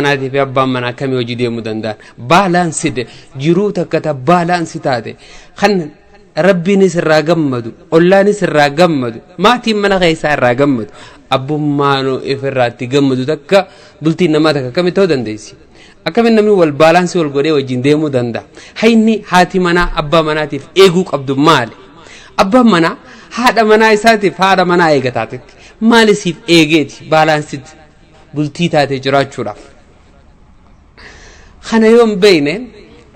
Manaatii fi abbaan manaa akkamii hojii deemuu danda'an? Balanced jiruu takka ta balance taate, kan Rabbiinis irraa gammadu, ollaanis irraa gammadu, maatiin mana keessaa irraa gammadu, abbummaanuu ifirraatti gammadu takka, bultiin namaa takka akkamitti ta'uu dandeessi? Akkamiin namni wal balance wal godhee wajjin deemuu danda'a? Hayni haati manaa abbaa manaatiif eeguu qabdu maali? Abbaan manaa haadha manaa isaatiif haadha manaa eega taatetti maali siif eegeeti balanced bultii taate jiraachuudhaaf? Kana yoo hin beekne,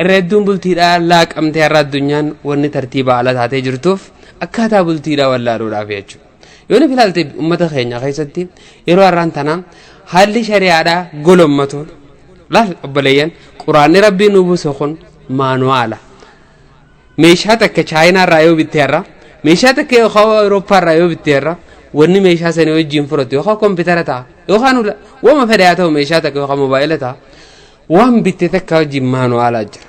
irra hedduun bultiidhaa laaqamtee har'a addunyaan wanni tartiiba ala taatee jirtuuf akkaataa bultiidhaa wallaaluudhaaf jechuudha. Yoo ni ilaalte, uummata keenya keessatti yeroo har'aan tana haalli shari'aadhaa golommatuun laal. Obboleeyyan, Quraanni Rabbii nu buuse kun manual. Meeshaa takka Chaayinaa irraa yoo bitte har'a, meeshaa takka yookaan Awurooppaa irraa yoo bitte har'a, wanni meeshaa sanii wajjin fudhatu yookaan kompiitara ta'a yookaan wama fedhe haa ta'u, meeshaa takka yookaan moobaayila ta'a, waan bitte takka wajjin manual jira.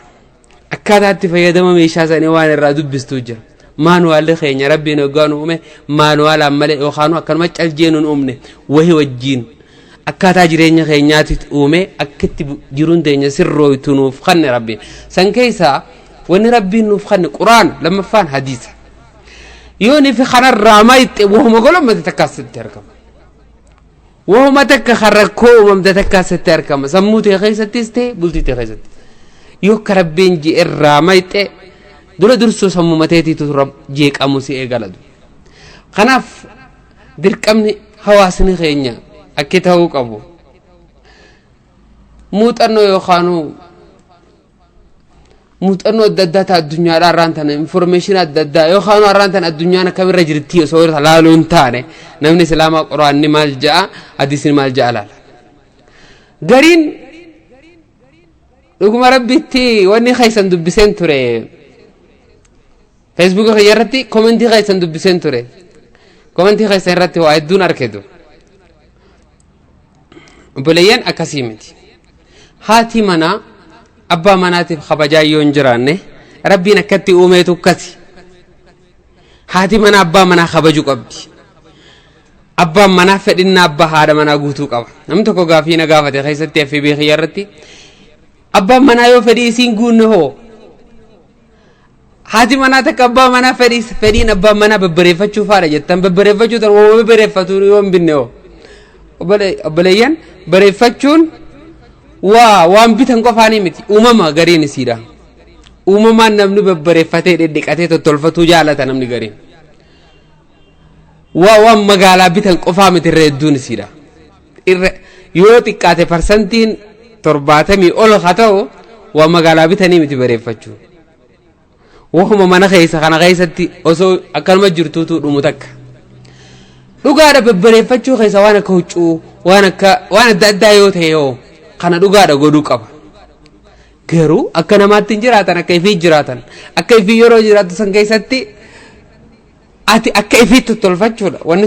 Akkaataa itti fayyadama meeshaa sanii waan irraa dubbistuu jira. Manualli keenya Rabbiin hoggaa nu uume manualaan malee yookaan akkanuma caljee nu uumne. Wahi wajjin akkaataa jireenya keenyaatti uume, akkitti jiruun teenya sirrooytu nuuf kanne Rabbiin. San keessaa wanni Rabbiin nuuf kanne Quraan, lammaffaan hadiisa. Yoo nifi kanarraa mayxe, wahuma golommate takkaasitti argama. Wahuma takka kan rakkoo uumamte takkaasitti argama. Sammuu ta'e keessattis ta'e bultii ta'e keessatti. Yoo akka Rabbiin ji'irraa mayxe, dura dursuu sammuu mateetiitu jeeqamu si eegalatu. Kanaaf dirqamni hawaasni keenya akki ta'uu qabu. Muuxannoo yookaan muuxannoo adda addaa ta'a addunyaadhaa irraan tana, information adda addaa yookaan har'aan tana addunyaan akkamirra jirti osoo laaluu hin taane, namni Islaamaa Quraanni maal ja'a, hadiisni maal ja'a laala. Gariin dhuguma Rabbitti wanni keessan dubbiseen ture, Feesbuuka kiyya irratti comment keessan dubbiseen ture. Comment keessan irratti waa hedduun arketu. Obboleeyyan, akkasii miti. Haati manaa abbaa manaatiif kabajaa yoo hin jiraanne, Rabbiin akkatti uumeetu akkasi. Haati manaa abbaa manaa kabajuu qabdi. Abbaan manaa fedhinnaa abbaa haadha manaa guutuu qaba. Namni tokko gaafii na gaafate keessatti FB kiyya irratti, abbaan manaa yoo fedhii isiin guunne hoo? Haati manaa takka abbaa manaa fedhii fedhiin abbaan manaa babbareeffachuu faadha jettan, babbareeffachuu tan wama babbareeffatu yoo hin binne hoo? Obboleeyyan, bareeffachuun waa waan bitan qofaanii miti, uumama gariin isiidha. Uumamaan namni babbareeffatee dhidhiqatee tottolfatuu jaalata namni gariin. Waa waan magaalaa bitan qofaa miti irra hedduun isiidha. Irra yoo xiqqaate parsantiin 70 ol haa ta'u, waa magaalaa bitanii miti bareeffachuu. Wahuma mana keessa kana keessatti osoo akkanuma jirtuutu dhumu takka. Dhugaadha, babbareeffachuu keessa waan akka huccuu, waan akka waan adda addaa yoo ta'e yoo kana dhugaadha godhuu qaba. Garuu akka namaatti hin jiraatan, akka ifii jiraatan, akka ifii yeroo jiraatu san keessatti ati akka ifiitti tottolfachuudha. Wanni